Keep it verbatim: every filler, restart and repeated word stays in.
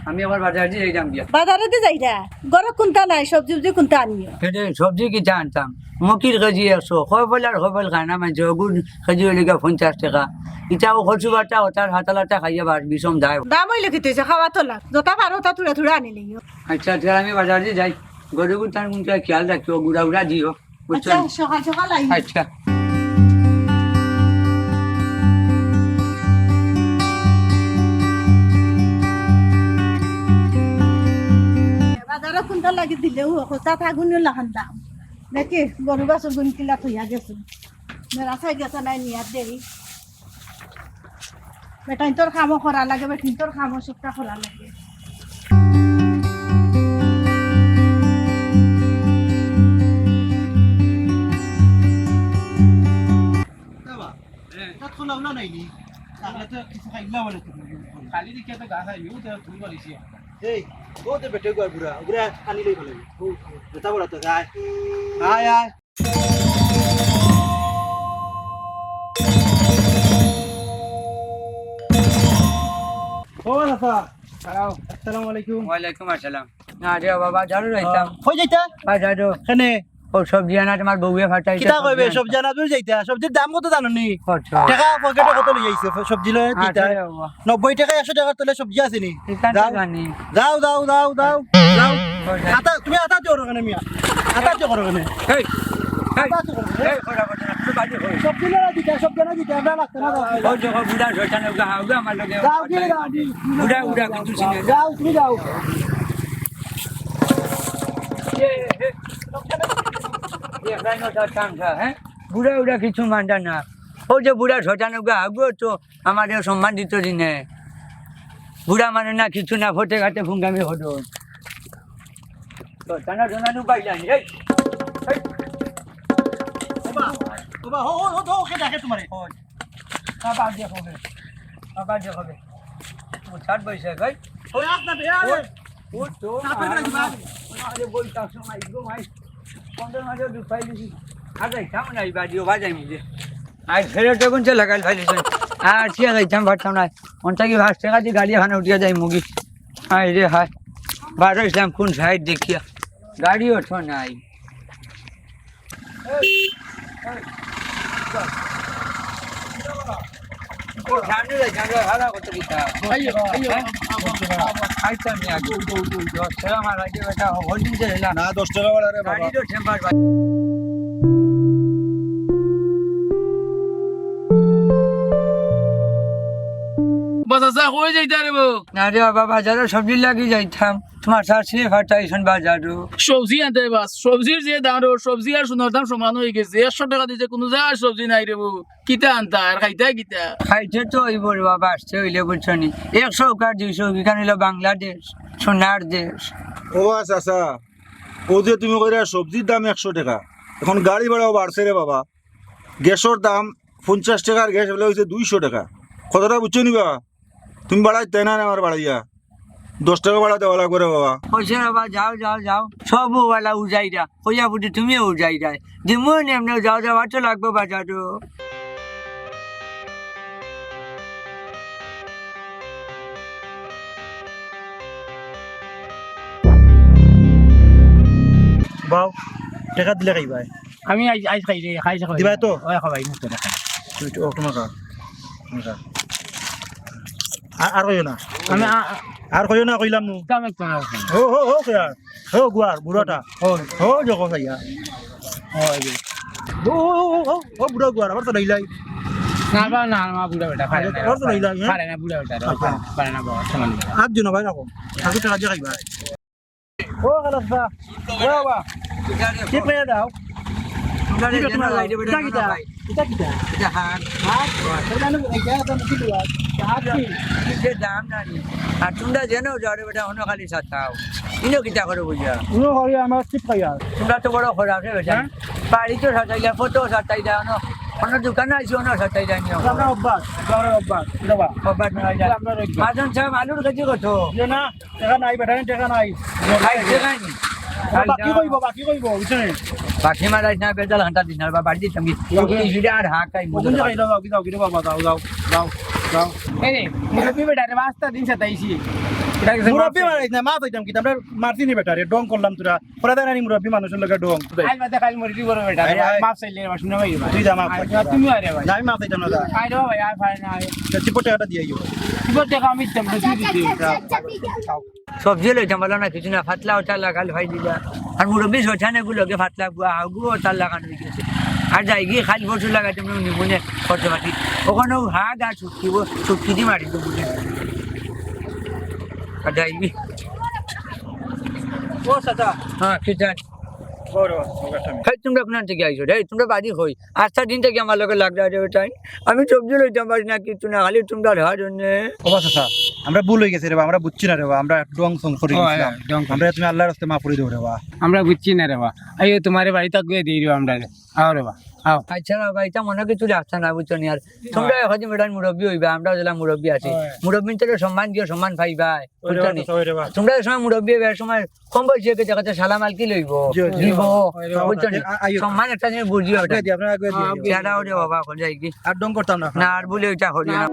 আমি আবার বাজার দিয়া যাইতাম গিয়া। বাজারেদি যাইরা? ঘরো কুন্তা নাই, সবজি উবজি কুন্তা আনিও? কেনে, সবজি কিতা আনতাম? মকির কেজি একশো, কয় পয়লার কয় পয়লা খায় না মানষে, অগুর কেজি অইলো গিয়া পঞ্চাশ টেকা। ইটাও কচু বাটা, অটার হাতালাটা খাইয়া বাস বিষম দায়। দাম অইলে কিতা অইছে, খাওয়া তো লাগ। যতা পারো অতা থুড়া থুড়া আনিলিও। আচ্ছা, আচ্ছা, আমি বাজারেদি যাই। গরু গুতান কুন্তা খিয়াল রাখিও, গুড়া গুড়া দিও। বুঝছো? আচ্ছা, সকাল সকাল আইও। আচ্ছা। বাজারো কুন্তা লাগি দিলেও, কথা থাকুনিও লাখান দাম। দেখি, গরু বাছুরগুন কিলা থইয়া গেছে। মেলা চাই গেছে নাই নিয়াত দেই। বেটাইন্তর কামও করা লাগে, বেটিন্তর কামও সবটা করা লাগে। বাবা, তাত খোলা ওলা নাই নি? তাহলে তো কিছু খাইলা বলে তো। খালি দিকে তো গাছ আইও, তো তুই বলিস। এই, ও তো বেটে গো বুড়া, বুড়া আনি লই ভালো। ও, বেটা বড় তো যায়। আয়, আয়। ও, চাচা। দাঁড়াও। আসসালামু আলাইকুম। ওয়ালাইকুম আসসালাম। না রে বাবা, বাজারো যাইতাম। কই যাইতা? বাজারো। কেনে? ও সবজি আনাত আমার বউয়ে ফাটাইছে। কিতা কইবে, সবজি আনাত। সবজি আনাত যাইতা? সবজির দাম কত জানো নি? কত? টেকা পকেটো কত লই আইছে সবজি লই দিতা? আচ্ছা বাবা। নব্বই টেকা, একশো টেকার তলে সবজি আছে নি? যাও। যাও, যাও, যাও, যাও, যাও। আতা, তুমি আতা জোর ওখানে মিয়া। আতা জোর করো কেনে? এই, এই, আতা জোর করো কেনে? এই, করা, করা, করা, বাড়ি কই? সবজি না দিতা, সবজি না দিতা, আমরা লাগতো না, যাও। ওই দেখো, বুড়া শয়তান, ওগা, ওগা আমার লগে। যাও, কি যাও, কি? বুড়া, বুড়া, কিছু চিনে না। যাও, তুমি যাও। এ, এ, এ, এখানে তো চাংসা, হ্যাঁ? বুড়া, বুড়া কিছু মানতা না। ওই যে বুড়া শয়তান, ওগা, ওগা তো আমারে সম্মান দিত দিনে। বুড়া মানে না, কিছু না, ফটে ঘাটে ফুঙ্গামি হলো। তো টানা টানা নু বাইলা নি, এই, এই। ওবা, ওবা, হো, হো, হো, হো, কে ডাকে তোমারে? হো। বাবা দিয়ে হবে, বাবা দিয়ে হবে। ও ছাড় বইছে, ভাই। ওই আস না, বে, আরে। ও, ও তো না, না, না, না। আরে বই, তার সময়, গো, ভাই। পনেরো মাসে দুধ পাই দিছি। আর যাইতাম না, এই বাড়িও বাজাই মুখে। আজ ফেরত যখন সে লাগাল ফাইলিছে। আর কি আর যাইতাম পারতাম না। অনটা কি পাঁচ টেকা দি গাড়ি এখানো উঠিয়া যাইমুগি। হায় রে হায়। বার অইছলাম কুন সাইড দেখিয়া। গাড়িও তো নাই। ও, সামনে যাই, সামনে ভাড়া কত কিতা? আইও, আইও। হ্যাঁ? আইতাম নি আগে। দশ টেকা মারা আগে বেটা, হল দিন যে এলা। না, দশ টেকা বাড়া রে বাবা। গাড়ি তো ঠেম্বার বাড়ি। বাস আছে, কই যাইতা রে বউ? না রে বাবা, বাজারো সবজি লাগি যাইতাম। তোমার শাশুড়ি ফাটাইছন বাজারো। সবজি আনতে বাস, সবজির যে দাম রে, সবজি আর সোনার দাম সমান অই গেছে। একশো টেকা দিছে, কুনু জাগার সবজি নাই রে বউ। কিতা আনতা আর খাইতা কিতা? খাইতে তো অইবো রে বাবা, বাঁচতে অইলে বুঝছো নি। একশো হোক আর দুইশো হোক, ইখান অইলো বাংলাদেশ, সোনার দেশ। ও আচ্ছা, আচ্ছা। ও যে তুমি কইরা সবজির দাম একশো টেকা, এখন গাড়ি ভাড়াও বাড়ছে রে বাবা। গ্যাসর দাম পঞ্চাশ টেকার গ্যাস অইলে অইছে দুইশো টেকা। কথাটা বুঝছো নি বাবা? তুমি বাড়াইতায় না আমার বাড়াইয়া। দশ টেকা বাড়া দেওয়া লাগবো রে বাবা। কইছে রে বাবা, যাও, যাও, যাও। সব ওয়ালা উজাইরা। কইয়া বুঝি তুমিও উজাইরা। দিমু নে এমনে যাও, যাও, আর তো লাগবো বাজারো। বাও, টেকা দিলে খাইবায়। আমি আইজ, আইজ খাই রে, খাই খাই। দিবায় তো? ওই খাবাই, মুখ তো দেখা। তুই তো, ও, তোমার খা। তোমার খা। আর, আর কইও না। আমি আ-, আ- আর কইও না, কইলাম নু। দাম একটু না। ও, ও, ও, কইয়া। ও, গুয়ার, বুড়াটা। ও। ও, জগো খাইয়া। ও, এই যে। ও, ও, ও, ও, ও, বুড়া গুয়ার, আবার তো ডাইলাই। না, বা, না, না, বুড়া বেটা, পারে না, আবার তো ডাইলাই, হ্যাঁ? পারে না, বুড়া বেটা, আচ্ছা। পারে না, পারে না, বাবা, সামান্য। আর দিও না ভাই, রাখো। আগে তো রাজি খাইবা। ও, খালাস বা। ও, বাবা। কি কইয়া দাও? তোমরা কি যে বেটা না, না, এই যে বেটা এটা না, কিতা? ভাই। এটা কিতা? এটা হাত। হাত? এটা না, এটা তো মুখে দিবা। হাত কি? কি যে দাম না রে। আর তোমরা যেন যাও রে বেটা, অন্য খালি সাতাও। ইনো কিতা করো বুঝা? ইনো করি আমার চিপ খাইয়া। তোমরা তো বড় খরাপ রে বেটা। হ্যাঁ? বাড়িত সাতাইলা, ফটো সাতাইলা, অন্য, অন্য দোকানো আইছো, অন্য সাতাইলা নিও। আমরা অভ্যাস, আমরা অভ্যাস। এটা বা। অভ্যাস না, এটা। এটা আমরা অভ্যাস। মাজন সাহেব, আলুর কেজি কত? ইয়ে না। টেকা নাই, বেটা, টেকা নাই। ভাই, টেকা নাই। বাকি কইবো, বাকি কইবো, বুঝছো নি? বাকি মারাইস না, বেজাল হান্টা দিস না, বা বাড়ি দিতাম কি? বাকি এই ভিডিও আর হাঁকাই, ওখান থেকে যাও, যাও, যাও, যাও, বাবা, যাও, যাও, যাও, যাও। এই রে, মুরব্বি বেটা রে, পাঁচটা দিন সাতাইছি। মুরব্বি মারাইস না, মাফ চাইতাম কিতা, আমরা মারছি নি বেটারে, ঢং করলাম তোরা। ওরা জানে নি মুরব্বি মানুষর লগে ঢং। আইজ বাদে কাইল মরি দিব রে বেটা। আরে, আরে। মাফ চাইলে এবার শুনে ভাই। তুই যা মাফ চাইতাম না। তুমি আরে ভাই। না, আমি মাফ চাইতাম না, যা। আরে ভাই, আর পারে না। তা চিপট টেকাটা দিয়া আইও। চিপট টেকা আমি দিতাম না, তুই দিতে। সবজি লইতাম পারলা না, কিছু না, পাতলা ওটা লাগাল ভাই দিলা। আর মুরব্বি শয়তান এগুলো লগে পাতলা গুয়া, হাগু ওটা লাগানো হয়ে গেছে। আর যাই গিয়ে খালি বছর লাগাইতাম না, নিমুনে খরচ মাটি। ওখানেও হাগ আর শুটকি, ও শুটকি দিয়ে মারি দেবো। আর যাই গিয়ে। ও চাচা। হ্যাঁ, কি চান? বড়, বড় স্বামী। হেই, তোমরা কোন থেকে আইছো রে? তোমরা বাড়ি কই? আস্তা দিন থেকে আমার লগে লাগরা রে বেটাইন। আমি সবজি লইতাম পারি না, কিছু না, খালি তোমরা ধরা জন্য। ও বাবা চাচা, আমরা ভুল হয়ে গেছে রে বা, আমরা বুঝছি না রে বা, আমরা ঢং সং করি ও, গেছিলাম। হ্যাঁ, ঢং করি। আমরা তুমি আল্লাহর রাস্তে মাফ করে দেবো রে বা। আমরা বুঝছি না রে বা। এই তোমার বাড়ি তক গিয়ে দিই রে আমরা। আও রে বা, আও। আচ্ছা রে বা, এটা মনে কিছু রাখছে না, বুঝছো নি? আর তোমরা হ্যাঁ। এখন বেটার মুরব্বি হইবা, আমরা যেলা মুরব্বি আছি। হ্যাঁ। মুরব্বিন তো সম্মান দিও, সম্মান পাইবা, ওরে বুঝছো বা, নি? তো সবাই রে বা। তোমরা এই সময় মুরব্বি হইবা, এই সময় কম বয়সী হইতে দেখা যাচ্ছে সালাম আলকি লইব, জি, জি। দিব, ওরে বা। বুঝছো নি? আ-, আইও। সম্মান একটা জিনিস বুঝিও এটা। আগে দিয়ে আপনারা আগে দিয়ে হ্যাঁ, আইও। চেহারা ওরে বাবা, এখন যাই কি? আর ঢং করতাম না। না, আর বলে ওইটা করিও না।